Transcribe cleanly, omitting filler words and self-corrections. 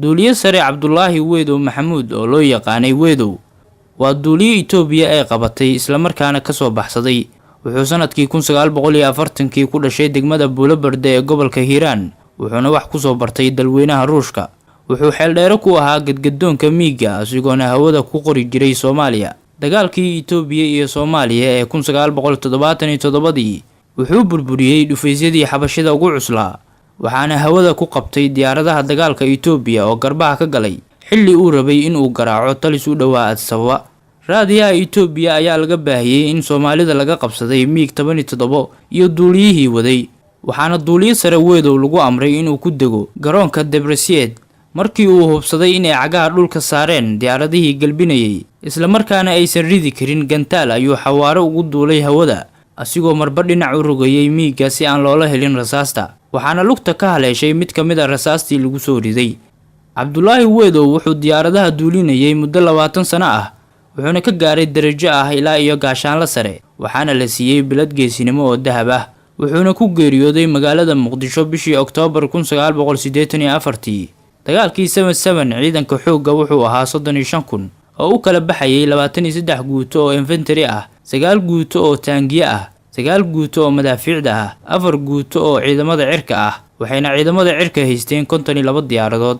Duuliye sare Cabdulaahi Weedow Maxamuud, oo loo yaqaanay Weedow, waa duuliye Itoobiya ay qabatay islamarkaana kasoo baxsaday. Wuxuu sanadkii 1940-kii ku dhashay degmada Buulobarde ee gobolka Hiiraan, wuxuuna wax kusoo bartay dalweynaha Ruushka. Wuxuu xeeldheero ku ahaa gadgadoonka miiga, asigoona hawada ku qori jiray Soomaaliya. Dagaalkii Itoobiya iyo Soomaaliya ee 1977-dii wuxuu burburiyey dhufaysyadii Xabashida ugu cuslaa, waxaana hawada ku qabtay diyaaradaha dagaalka Itoobiya oo garbaha ka galay xilli uu rabay inuu garaaco talis u dhowaa Addis Ababa. Raadiyaha Itoobiya ayaa laga baahiyey in Soomaalida laga qabsaday MiG 17 iyo duuliyihii waday, waxaana duuliye sare Weedow lagu amray inuu ku dego garoonka Debresied. Markii uu hubsaday inay cagaha dhulka saareen diyaaradihii galbinayay, islamarkaana aysan ridi karin gantaal, ayuu xawaare ugu duulay hawada, asigoo marba dhinac u rogayay miiga si aan loola helin rasaasta, waxaana lugta ka haleeshay mid ka mid a rasaastii lagu soo riday. Cabdulaahi Weedow wuxuu diyaaradaha duulinayay muddo 20 sano ah, wuxuuna ka gaaray darajo ah ilaa iyo gaashaanla sare, waxaana la siiyey bilad geesinimo oo dahab ah, wuxuuna ku geeriyooday magaalada Muqdisho bishii Oktoobar 1984-tii. Dagaalkii 7-7 ciidanka xoogga wuxuu ahaa 35,000 oo u kala baxayay 23 guuto oo infantry ah, 9 guuto oo taangiye ah, 9 guuto oo madaafiicda ah, 4 guuto oo ciidamada cirka ah, waxayna ciidamada cirka haysteen 52 diyaaradood.